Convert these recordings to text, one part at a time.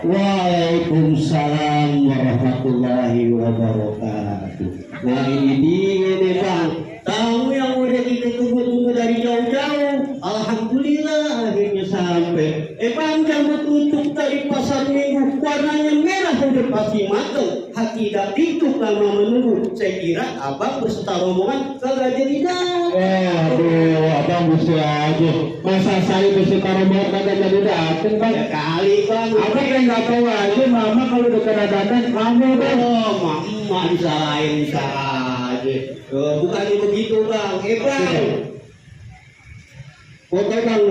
Waalaikumsalam warahmatullahi wabarakatuh. Nah ini dia nih Bang, tamu yang udah kita tunggu-tunggu dari jauh-jauh. Alhamdulillah akhirnya sampai. Bang, kamu tutup tadi pasar minggu, warnanya merah udah pasti mateng. Hati dah pikuk lama menunggu. Saya kira abang beserta rombongan kagak jadi datang. Aduh, abang mesti aja. Masa saya beserta rombongan kagak jadi datang, Bang? Ya kali Bang. Abang yang nggak tahu aja, mama kalau udah kena datang kamu, Bang. Oh, emak disalahin aja. Bukannya begitu Bang. Bang. Foto Bang.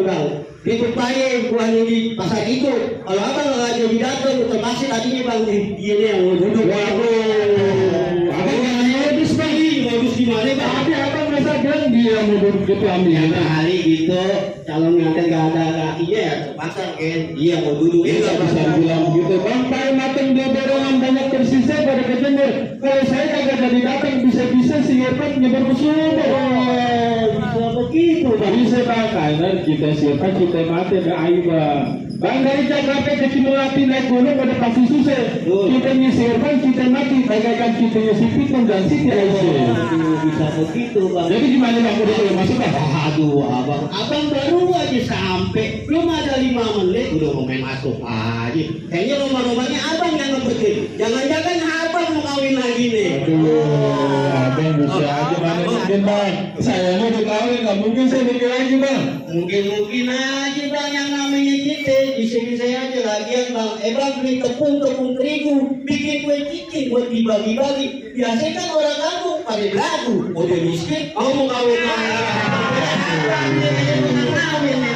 Itu paling buahnya di pasar itu. Kalau abang nggak jadi datang, terpaksa tadinya Bang. Dia nih yang mau duduk. Waduh, abang yang modus, Bang. Modus gimana Bang? Tapi abang masa bilang dia mau duduk gitu ambil. Ya kali gitu, calon nganten nggak ada kakinya ya terpaksa kan. Dia mau duduk. Nggak bisa bilang gitu, Bang. Paling mateng dia dorongan banyak tersisa pada kejemur. Kalau saya kagak jadi datang, bisa-bisa si Irfan nyebar ke sumur. Bisa begitu Bang. Bisa Bang, karena kita siapa kita mati ada air Bang. Bang dari Jakarta ke Cimolati naik gunung pada pasti susah. Kita nyisir Bang, kita mati. Bagaikan kita nyisir Pitung dan Siti Aisyah. Bisa begitu Bang. Jadi gimana Bang, udah boleh masuk Bang? Aduh abang baru aja sampai, belum ada 5 menit udah mau main masuk aja. Kayaknya lomba-lombanya abang yang ngebetin. Jangan-jangan abang mau kawin lagi nih. Aduh, abang bisa aja mana mungkin Bang. Saya mau dikawin, nggak mungkin saya nikah lagi Bang. Mungkin aja Bang, yang namanya kita di sini saya aja lagian Bang. Bang beli tepung terigu, bikin kue cicing buat dibagi-bagi. Biasanya kan orang kampung pada lagu, udah miskin, mau kawin lagi.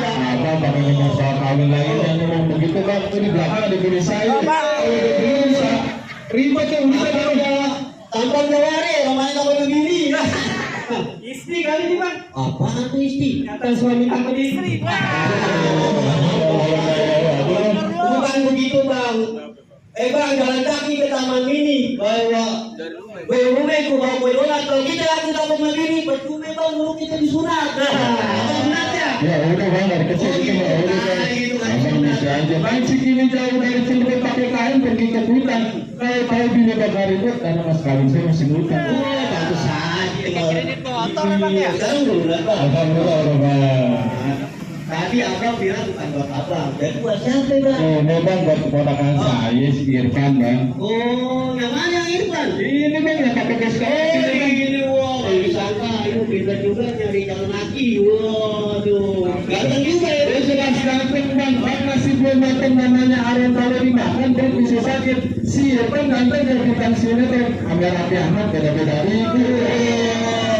Abang pakai ngomong soal kawin lagi dan ngomong begitu Bang. Itu di belakang ada bini saya. Kalau udah bisa ribet ya urusan udah. Tampang jawari, rumahnya kamu begini. Istri kali ini Bang. Apaan tuh istri? Kata suami kamu istri Bang. Bukan begitu Bang. Bang, jalan kaki ke taman mini. Bawa rumahku bawa kue donat. Kalau kita laku taman mini, percuma Bang, dulu kita disunat. Sunat ya? Ya udah Bang, dari kecil kita mau udah. Abang bisa aja. Bang segini jauh dari sini pakai kain pergi ke hutan. Kalau bini bakal ribet karena mas kawin saya masih muda. Bagus aja. Kredit motor Bang ya? Sekarang udah Bang. Alhamdulillah Bang. Tadi abang bilang bukan buat abang, dan buat siapa Bang? Oh, ini Bang buat keponakan saya si Irfan Bang. Oh, yang mana yang Irfan? Ini Bang yang pakai gas Ini wow, disangka itu kita juga nyari calon laki. Waduh, ganteng juga ya. Sudah ganteng Bang, Bang masih belum mateng namanya aren kalau dimakan dan bisa sakit. Si Irfan ganteng dari pensiunnya tuh Amir Rafi Ahmad beda-beda itu.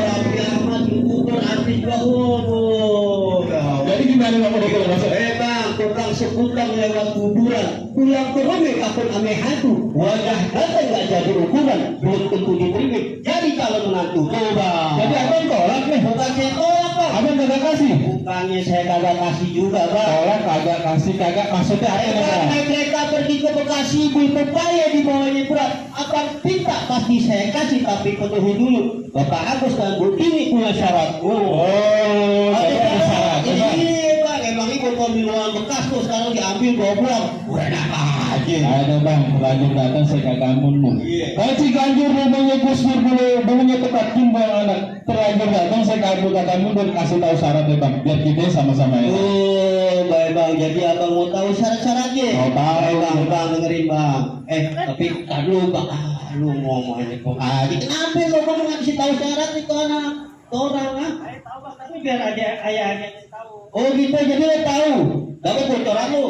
Rafi Ahmad YouTuber artis waduh. Jadi gimana Bang udah kalau masuk? Bang, tukang sekutang lewat kuburan, pulang ke rumah kapal ame hantu, wajah datang nggak jadi ukuran, belum tentu diterima. Jadi kalau menantu coba. Jadi abang tolak nih? Bukan saya tolak Bang. Abang kagak kasih? Bukannya saya kagak kasih juga Bang. Tolak kagak kasih kagak maksudnya apa Bang? Naik kereta pergi ke Bekasi, beli pepaya di bawahnya berat. Abang minta pasti saya kasih, tapi penuhi dulu. Bapak Agus dan Bu Tini punya syarat. Oh, ada syarat. Iya Bang, emang ikut pemiluan bekas tuh sekarang diambil 2 bulan. Enak Ada bang, terlanjur datang saya kagamun mu. Kalau Ciganjur rumahnya Gus Dur boleh, rumahnya tempat bang anak. Terlanjur datang saya kagamun dan kasih tahu syaratnya bang, biar kita sama-sama ya. Oh, baik bang. Jadi abang mau tahu syarat-syaratnya? Mau tahu. Baik, bang, dengerin bang. Tapi aduh bang, lu ngomongnya kok aja. Kenapa lo kamu nggak kasih tahu syarat itu anak? Orang ah? Saya tahu bang, tapi biar aja ayahnya tahu. Oh gitu, jadi lo tahu. Tapi bocoran lo.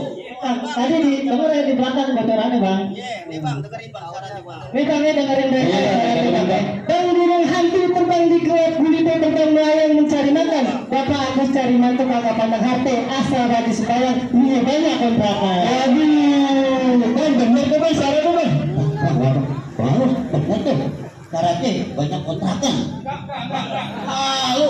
Tadi di nomor yang di belakang bocorannya bang. Nih bang, dengerin bang syaratnya bang. Nih dengerin deh. Iya. Bang burung hantu terbang di kelab gulita terbang melayang mencari makan. Bapak Agus cari mantu kagak pandang hati. Asal bagi sembayang punya banyak kontrakan. Aduh, bang bener tuh bang syaratnya bang. Bagus, benar tuh. Syaratnya banyak kontrakan. Lu.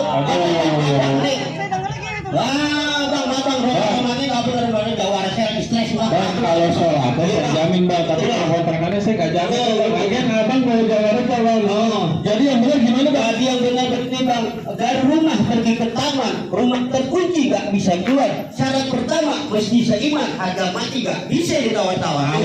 Wah, bang, romannya nggak benar banget Jawa saya stres bang. Bang kalau sholat saya jamin bang, tapi kalau kontrakannya saya nggak jamin. Lagian abang mau jawab bang. Jadi yang benar gimana bang? Jadi yang benar berarti bang, dari rumah pergi ke taman, rumah terkunci nggak bisa keluar. Syarat pertama mesti seiman, harga mati nggak bisa ditawar-tawar.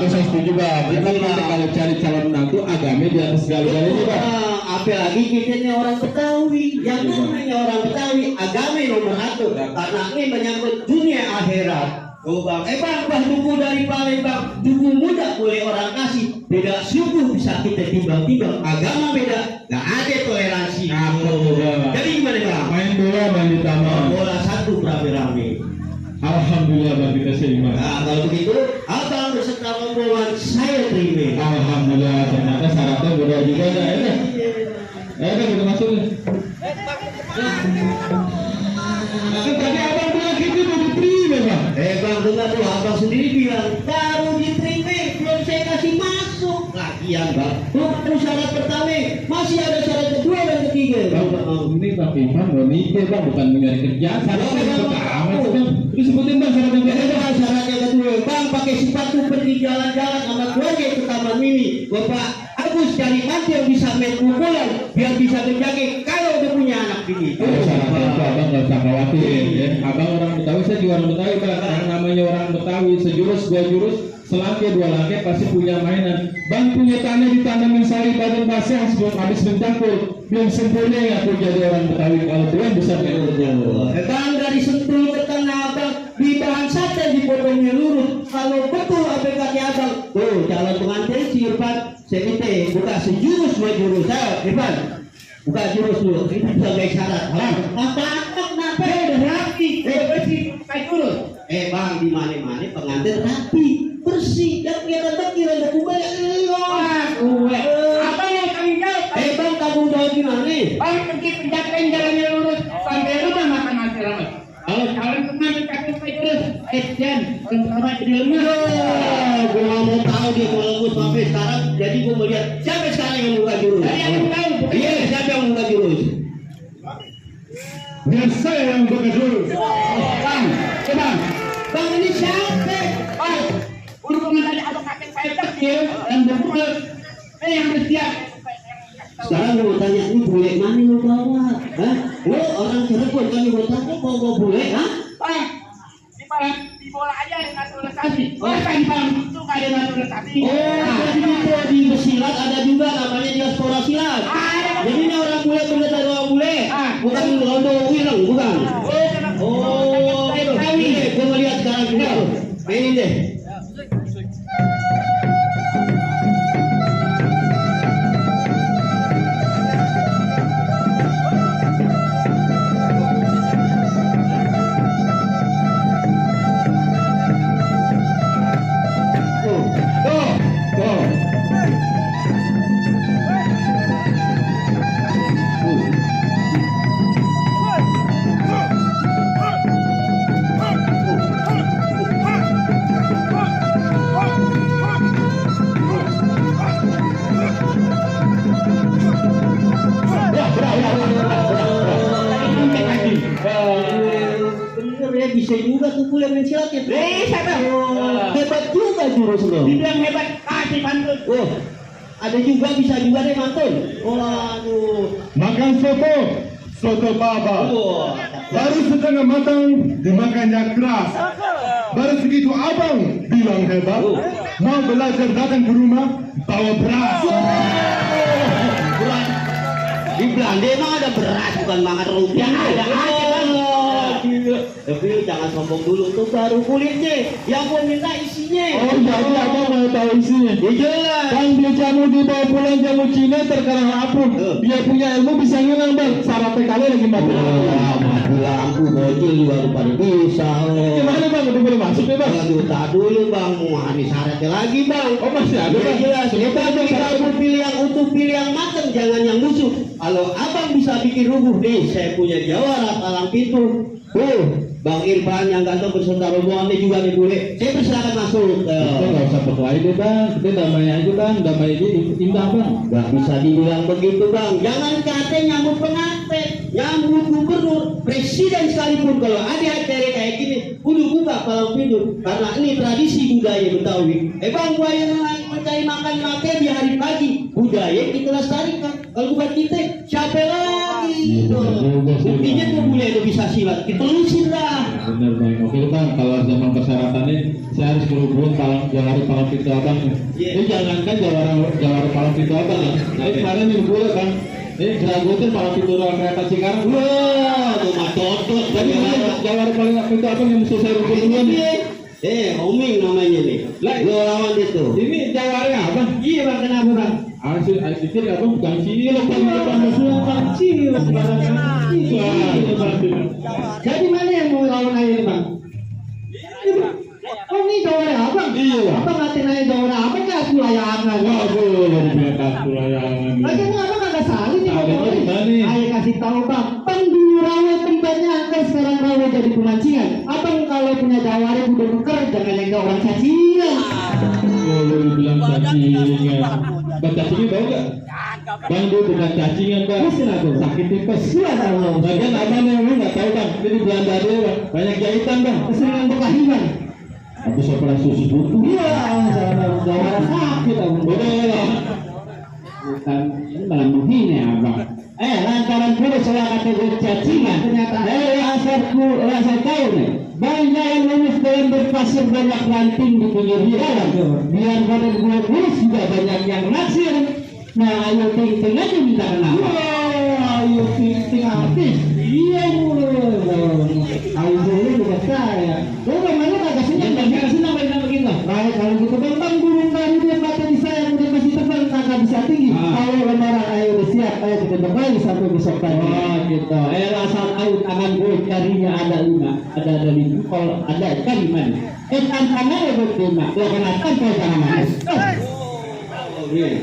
Itu saya setuju bang. Tapi kita kalau cari calon menantu agama di atas segala-galanya bang. Apalagi kita ini orang Betawi, yang namanya orang Betawi agama nomor satu, karena ini menyangkut dunia akhirat. Oh bang, bang duku dari Palembang, duku muda boleh orang kasih, beda suku bisa kita timbang-timbang, agama beda, nggak ada toleransi. Jadi gimana bang? Main bola main di taman. Bola satu rame-rame. Alhamdulillah bang kita seiman. Nah kalau begitu, abang beserta rombongan saya terima. Alhamdulillah ternyata syaratnya beda juga dah ya. Kan kita masuk. Kan tadi abang bilang gitu mau diterima bang. Bang dengar tuh abang sendiri bilang baru diterima belum saya kasih masuk. Lagian bang, itu syarat pertama, masih ada syarat kedua dan ketiga. Ini Pak Iman mau nikah bang, bukan mencari kerja. Syaratnya yang pertama itu bang. Terus sebutin bang syarat yang kedua. Syarat yang kedua, bang pakai sepatu pergi jalan-jalan sama keluarga ke taman mini. Bapak Agus cari mantu yang bisa main pukulan biar bisa menjaga kalau udah punya anak ini. Syaratnya itu abang nggak usah khawatir ya. Abang orang Betawi, saya juga orang Betawi bang. Yang namanya orang Betawi sejurus dua jurus, selangkah dua langkah pasti punya mainan. Bang punya tanah ditanamin sari badan basah sebelum habis mencampur. Belum sempurna ya aku jadi orang Betawi. Kalau Tuhan bisa Bang dari Sentul ke tengah bang di bahan saja dipotongnya lurus. Kalau betul apa kata abang, tuh calon pengantin si Irfan CPT buka sejurus dua jurus. Irfan buka jurus dulu. Itu sebagai syarat. Apa kenapa udah rapi? Bersih pakai jurus. Bang di mana-mana pengantin rapi bersih dan kelihatan betul ada kubah Apa yang kami jawab? bang tanggung jawab gimana? Bang pergi penjagaan jalannya lurus sampai rumah makan nasi rames. Kalau calon pengantin kaki terus, dan orang pertama jadi lemah. Gue mau tahu dia mau lembut sampai sekarang. Jadi gue mau lihat siapa sekarang yang buka jurus. Saya yang tahu. Iya, siapa yang buka jurus? biar saya yang buka jurus. Bang, coba. Bang ini siapa? Bang, berhubungan tadi abang kakek saya kecil dan berkulit. Saya yang bersiap. Sekarang gue mau tanya, ini bule mana lu bawa? Hah? Lu orang Cirebon kan gue tanya bawa bule, hah? Bang, di bola aja ada naturalisasi. Masa di bang itu nggak ada naturalisasi? Jadi itu di silat ada juga namanya diaspora silat. Jadi ini orang bule bener dari orang bule, bukan Rondo Wireng, bukan? Oh, ini gue melihat sekarang juga. Ini deh. Bener ya bisa juga tuh bule main silat ya. Bisa dong. Hebat juga jurus lo. Dibilang hebat, kasih pantun. Oh, ada juga bisa juga deh mantun. Oh, aduh. Makan soto baba. Wah, Baru setengah matang dimakan yang keras. Baru segitu abang bilang hebat. Mau belajar datang ke rumah, bawa beras. Beras. Di Belanda emang ada beras bukan makan rupiah. Ada tapi lu jangan sombong dulu tuh baru kulitnya. Yang gua minta isinya. Oh jadi abang mau tahu isinya? Ya jelas. Bang dia jamu dibawa pulang jamu Cina terkadang apun. Dia punya ilmu bisa ngilang bang. Syaratnya kali lagi mati Mati lampu bocil juga lu pada bisa. Gimana bang? Udah boleh masuk ya bang? Aduh, tak dulu bang, mau ada syaratnya lagi bang. Oh masih ada Ya bang? jelas, kita pilih yang utuh, pilih yang matang, jangan yang busuk. Kalau abang bisa bikin rubuh nih, saya punya jawara palang pintu. Bang Irfan yang ganteng berserta rombongannya juga nih boleh. Saya persilakan masuk. Kita nggak usah berkelahi deh bang, kita damai aja bang, damai aja indah bang. Gak bisa dibilang begitu bang. Jangan katanya nyambut pengantin, nyambut gubernur, presiden sekalipun kalau ada acara kayak gini, kudu buka palang pintu. Karena ini tradisi budaya Betawi. Bang, gua yang mencari makan makan di hari pagi, budaya kita lestarikan. Kalau bukan kita, siapa lagi? Buktinya tuh budaya itu bisa silat, kita telusin lah. Bener bang, oke bang, kalau zaman persyaratannya saya harus berhubung jawara palang pintu abang. Ini jangankan jawara palang pintu abang ya. Ini kemarin ini boleh bang. Ini geragutin palang pintu rel kereta Cikarang. Wah, tuh mah cocok. Jadi jawara paling pintu abang yang mesti saya rubung duluan. Oming namanya nih. Lo lawan itu. Ini jawara abang. Iya bang, kenapa bang? Asik pikir abang bukan cilok bang, bukan musuh bang cilok bang. Jadi mana yang mau lawan ayo ini bang? Oh ini jawara abang? Iya. Abang ngatain aja jawara abang gak aku layangan. Waduh, jadi biasa layangan. Lagi abang kagak saling nih Saling pokoknya. gimana nih? Ayo kasih tahu bang. Bang dulu rawa tempatnya kan sekarang rawa jadi pemancingan. Abang kalau punya jawara udah nuker jangan yang orang cacingan. Oh, lu bilang cacingan. Bang cacingan tau gak? Bang dia bukan cacingan bang. Sakit tipes. Bagian abang yang lu nggak tahu bang. Ini di Belanda dia bang. Banyak jahitan bang. Keseringan berkelahian. Habis operasi susu butuh. Iya, jawara sakit abang. Udah. Bukan ini malah menghina abang. Lantaran dulu saya kategori cacingan ternyata asal tahu nih banyak yang lulus dalam berpasir banyak ranting di pinggir jalan biar badan gue kurus juga banyak yang naksir. Nah ayo ting-ting aja minta kenapa. Ayo ting-ting artis. Iya ayo dulu bukan saya. Lo namanya kagak senang begitu. Baik kalau gitu bang burung tadi dia mata di saya udah masih terbang kagak bisa tinggi. Ayo lamaran ayo udah siap ayo kita berbagi sampai besok pagi. Oh gitu. Asal tahu tangan gue carinya ada 5 ada 5 kalau ada kan gimana? Tantangan ya buat 5 lo kenakan kalau jangan manis. Iya,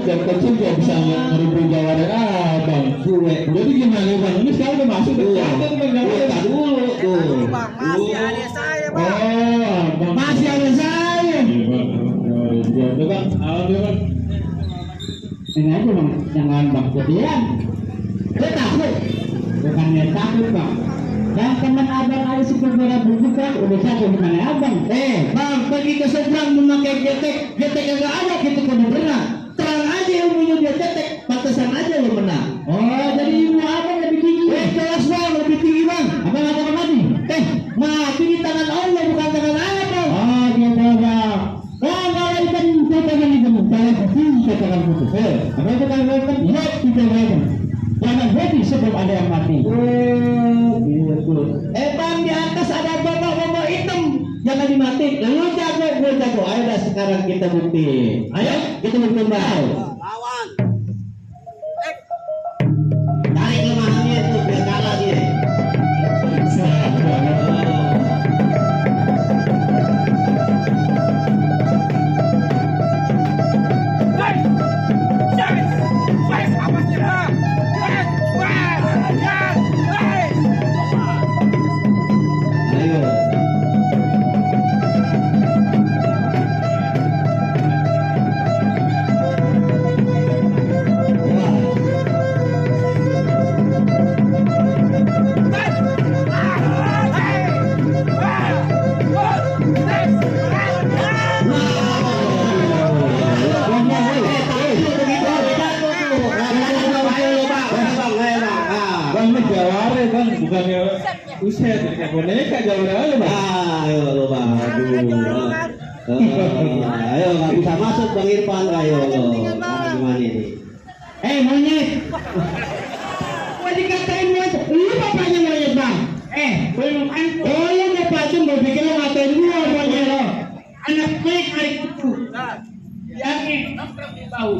dan kecil gak bisa ngerubung jawara abang. Jadi gimana bang? Ini sekarang udah masuk ke jawara bang jawara. Dulu tuh. Masih ada saya bang. Oh, bang. Masih ada saya. Iya bang. Iya bang. Alhamdulillah bang. Ini aja bang, jangan bang jadian. Dia takut, bukannya takut bang. Dan teman abang ada superbola buku kan, udah satu gimana abang? Bang, pergi ke seberang memakai getek agak ada gitu kan benar. Terang aja ilmunya dia tetek, batasan aja lo menang. Oh, jadi ilmu abang lebih tinggi. Kelas bang lebih tinggi bang. Abang ada mati? Mati di tangan Allah bukan tangan abang. Oh, dia tahu bang. Bang, kalau ikan tangan itu, tangan putih tangan putih. Apa itu tangan putih? Ya, kita bang. Jangan happy sebelum ada yang mati. Bang di atas ada bapak-bapak hitam jangan dimatiin. Nah, lo jago. Ayo dah sekarang kita buktiin. Ayo, kita buktiin bang. Lawan. Tarik lemahannya itu biar kalah dia. Ayo. Bang ini jawara bang, bukannya uset, kayak boneka jawara bang. Ayo lo bang, ayo nggak bisa masuk bang Irfan, ayo lo. Gimana ini? Monyet. Gua dikatain monyet. Lu bapaknya monyet bang. Belum antum. Oh lu bapaknya mau bikin lu ngatain gua monyet lo. Anak baik hari itu. Yakin, nongkrong di bau.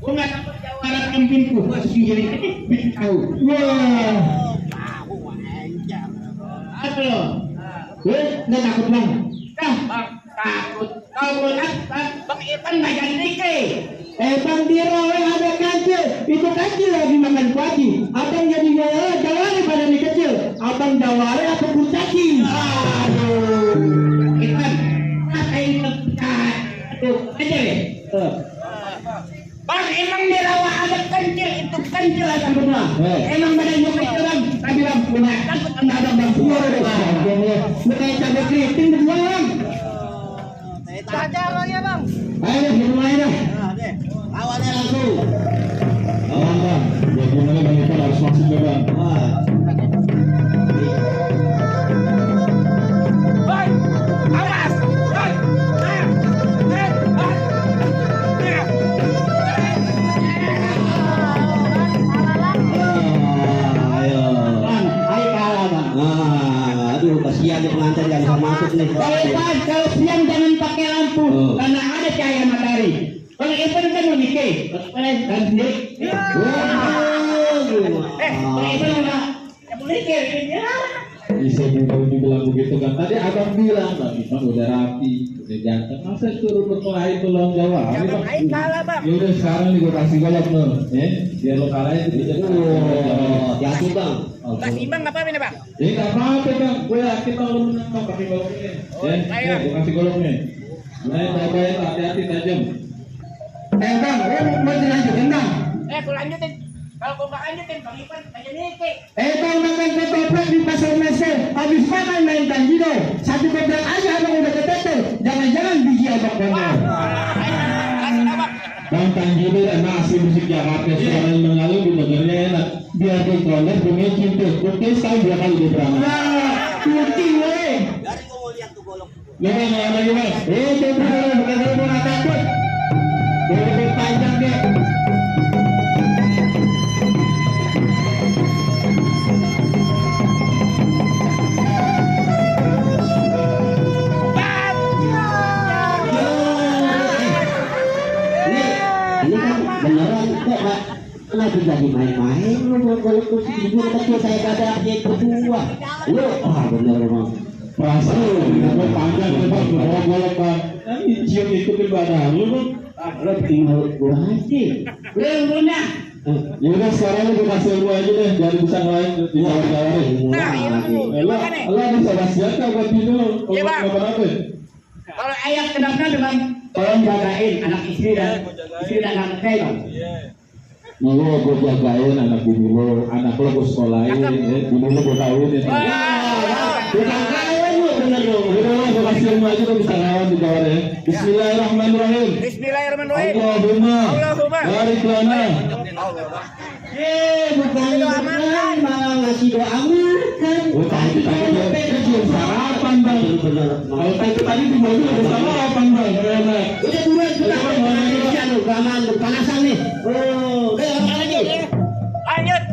Gua nggak takut jawara kambingku. Gua sendiri bikin tahu. Wah. Apa lo? Lu nggak takut bang? Bang, takut. Kau boleh Bang Irfan nggak jadi nike. Bang Diro ada kancil. Itu kancil lagi makan kuaci. Abang jadi jawara pada nih kecil. Abang jawara apa kurcaci? Aduh. Irfan, apa ini terpecat? Aduh, aja deh. Bang, emang dia rawa ada kancil, itu kancil aja benar. Emang badannya kecil bang, tapi bang punya takut anda ada bang suara deh bang. Lu kayak cabai keriting berdua bang. Cacar lagi ya bang. Ayo kita mulai dah. Lawannya langsung. Bang, ya gimana bang Irfan harus masuk ya bang. Awas. Ayo. Bang, ayo kalah bang. Aduh kasihan nih pengantin yang bisa masuk nih. Kalau siang jangan pakai lampu karena ada cahaya matahari. Kalau Irfan kan mau nikah, dan sendiri. Bang Irfan nggak boleh kayak Bisa dibilang begitu kan. Tadi abang bilang bang Irfan udah rapi, udah jantan. Masa suruh berkelahi tolong jawab? Bang Aing kalah bang. Ya udah sekarang nih gue kasih golok lo, biar lo kalah itu bisa. Hati bang. Mas Imbang apa ini bang? Ya nggak apa-apa bang, gue yakin kalau lo menang bang pakai golok ini. Ya, gue kasih golok nih. Lain baik hati-hati tajam. Bang, mau dilanjutin bang? Aku lanjutin. Kalau kau nggak lanjutin, Bang Irfan tanya nike. Bang makan ketoprak di pasar Mesir, habis makan main tanjido. Satu ketoprak aja abang udah ketetel. Jangan-jangan biji abang kotor. Bang Tanjiro emang asli musik Jakarta, suaranya mengalir didengarnya enak. Biar di konek punya cinta, oke sekali dua kali dia beramal. Wah, putih weh. Dari gua mau lihat tuh golok. Gimana mau lagi mas? Coba bukan kalau mau nggak takut. Udah lebih panjang deh. Ini kan beneran kok Pak. Kenapa jadi main-main lu buat golok kursi hibur kecil saya kata dia berdua. Lu bener bang. Perasaan lu panjang tuh bang, golok bang. Nanti cium ikutin badan lu bang. Lu tinggal gua aja. Belum punya. Yaudah sekarang lu kasih lu aja deh, jangan bisa ngelain di jawab-jawab. Nah, ini Lo ada salah siapa buat tidur? Iya, Bang. Kenapa? Kalau ayah kenapa bang? Tolong jagain anak istri dan anak saya bang. Iya, gue jagain anak bini lo, anak lo gue sekolahin, bini lo gue kawinin. Bukan kalian lu bener dong. Udah lo, gue kasih ilmu aja lo bisa lawan di bawah ya. Bismillahirrahmanirrahim. Bismillahirrahmanirrahim. Allahumma barik lana. Bukan makan malah ngasih doa makan. Oh tadi dia kecil sarapan bang. Bener. Kalau tadi di mobil ada sarapan bang. Enak. Udah buruan kita Indonesia lu gaman lu panasan nih. Udah apa lagi? Lanjut.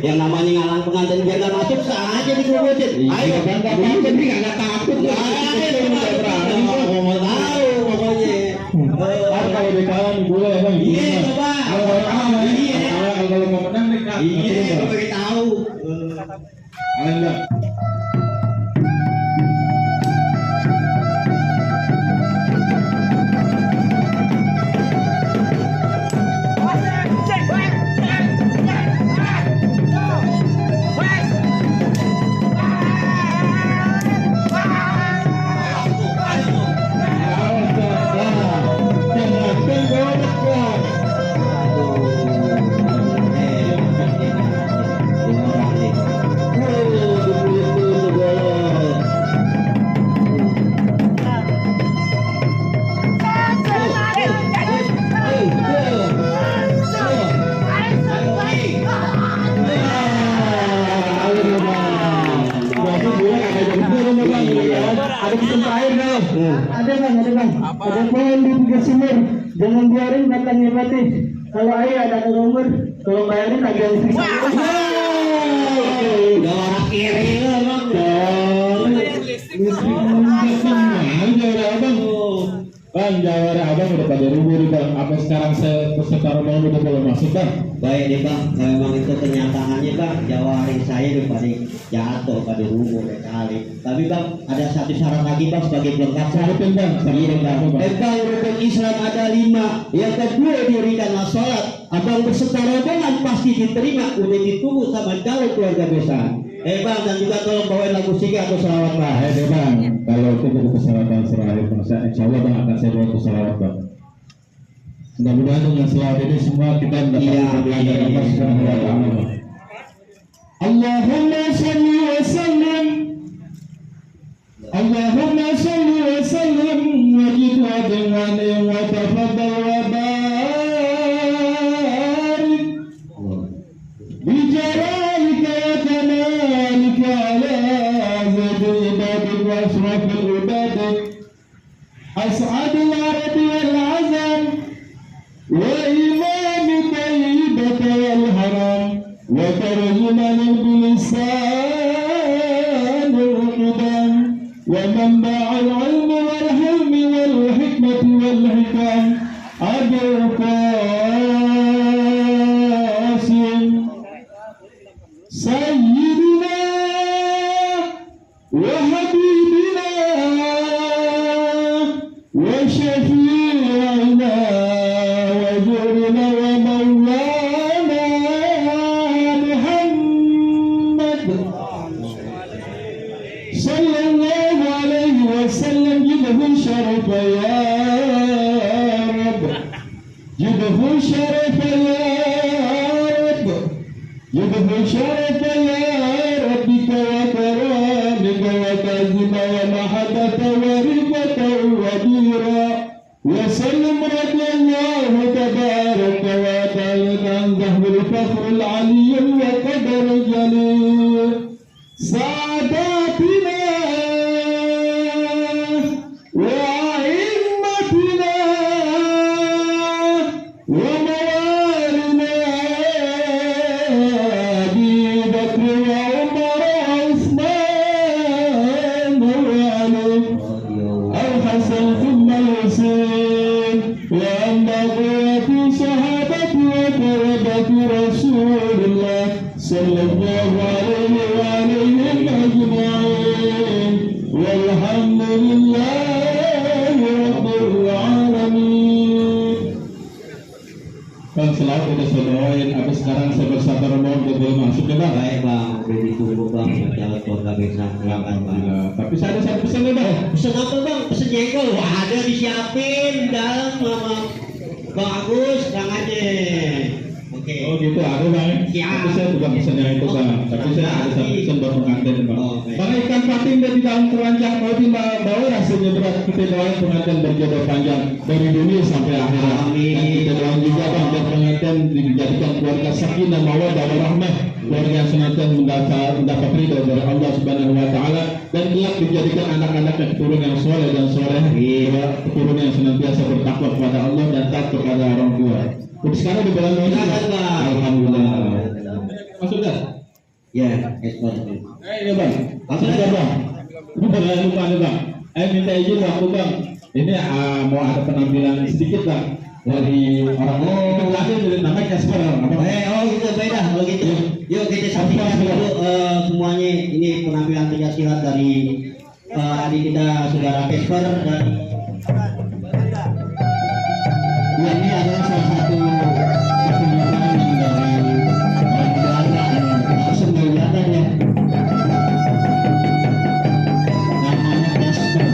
yang namanya ngalang pengantin biar nggak masuk saja dikerubutin. Ayo Bang, Bang, jadi nggak takut lah. mau tahu pokoknya. Kalau di kawan boleh Bang. Iya, coba. Kalau mau menang nih Kak. Iya, gue pengen tahu. Enggak. Ada pesan terakhir dong. Ada bang. Ada pohon di pinggir sumur. Jangan biarin batangnya mati. Kalau air ada nomor, kalau bayarin agak sisa. Udah orang kiri lah bang. Bang, jawara abang udah pada rubuh Bang. Apa sekarang peserta rombongan udah boleh masuk Bang? Baik nih bang, memang itu kenyataannya bang, jawari saya udah pada jatuh pada rubuh kali. Tapi bang, ada satu syarat lagi bang sebagai pelengkap syarat Bang, Iya bang, tentang rukun Islam ada 5. Yang kedua dirikanlah sholat. Abang berserta rombongan pasti diterima, udah ditunggu sama calon keluarga besar. Bang, dan juga tolong bawain lagu singkat atau selawat bang. Bang, kalau itu butuh keselawatan serahin Bang, insya Allah Bang akan saya bawa keselawat Bang. Mudah-mudahan dengan selawat ini semua kita mendapatkan belajar Allah Subhanahu wa Ta'ala. Allahumma salli wa sallim, Allahumma salli wa sallim wa jid wa dimani wa tafadhal wa barik bi jalalika wa kamalika ala azadi ibadik wa asrafil ibadik as'adul arabi wal azam وإمام طيبة والهرم وترجمان بلسان القدم ومنبع العلم والحلم والحكمة والحكم أبو القاسم سيدنا وحبيبنا وشفيعنا وجرنا ومولانا محمد صلى الله عليه وسلم جده شرف يا رب جده شرف يا رب جده شرف يا ربك وكرامك وتعظيم ومحبة ورفة وديرا وسلم رضي الله تبارك وتعالى عن ذهب الفخر العلي وقدر الجليل سعاداتنا وأئمتنا وموالنا أبي بكر وعمر وعثمان وعلي الحسن ثم الحسين وأن بقية صحابة وقربة رسول الله صلى الله عليه وعليهم أجمعين والحمد لله رب العالمين. Bang, selalu udah saya bawain. Habis sekarang saya bersabar mau boleh masuk ya Bang. Baik bang, udah ditunggu bang, calon keluarga besar silakan bang. Tapi saya ada satu pesan ya Bang. Pesen apa bang? Pesen jengkol. Wah, ada disiapin di dalam sama Bang Agus, tangannya. Oke. Oh gitu, ada Bang. Siap. Tapi saya bukan pesannya itu Bang. Tapi saya ada satu pesan buat pengantin Bang. Oh, baik. Bang, ikan patin dari dalam keranjang mau bawa rasanya berat. Kita doain pengantin berjodoh panjang dari dunia sampai akhirat. Amin. Dan kita doain juga Bang, biar pengantin dijadikan keluarga sakinah mawaddah warahmah, keluarga yang senantiasa mendapat ridho dari Allah Subhanahu wa Ta'ala, dan kelak dijadikan anak-anaknya keturunan yang soleh dan soleh, keturunan yang senantiasa bertakwa kepada Allah dan taat kepada orang tua. Udah sekarang di bulan Ramadan. Silakan, Bang. Alhamdulillah. Masuk dah. Ya, ekspor. Ini bang, langsung aja bang. Ini boleh lupa nih bang. Minta izin waktu bang. Ini mau ada penampilan sedikit bang dari orang lain dari namanya Casper. Gitu beda kalau gitu. Yuk kita saksikan dulu semuanya ini penampilan pencaksilat dari adik kita saudara Casper dan ya, ini adalah salah satu pertunjukan dari Belanda langsung kelihatan ya. Namanya Casper.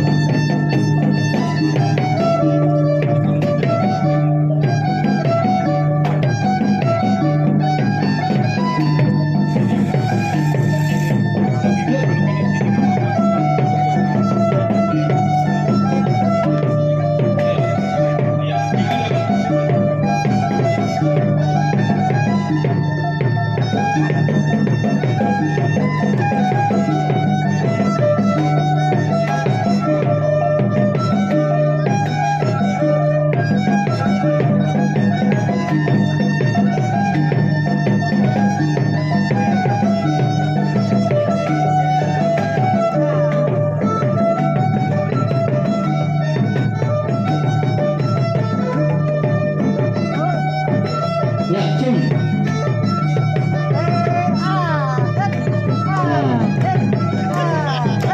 Ya, Cum.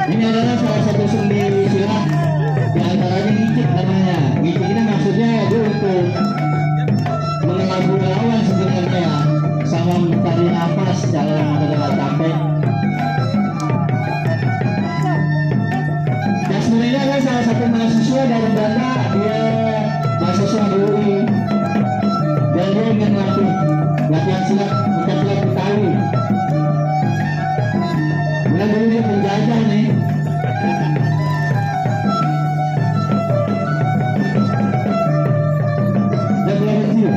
Ini adalah salah satu seni silat di antaranya ngicik namanya. Ngicik ini maksudnya itu untuk mengelabui lawan sebenarnya sama mencari nafas dalam adalah capek. Jasmine ini adalah salah satu mahasiswa dari Belanda, dia mahasiswa di UI dan dia ingin melatih latihan silat pencak Betawi. Mulai dulu dia penjajah nih. Dia mulai kecil.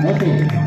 Oke.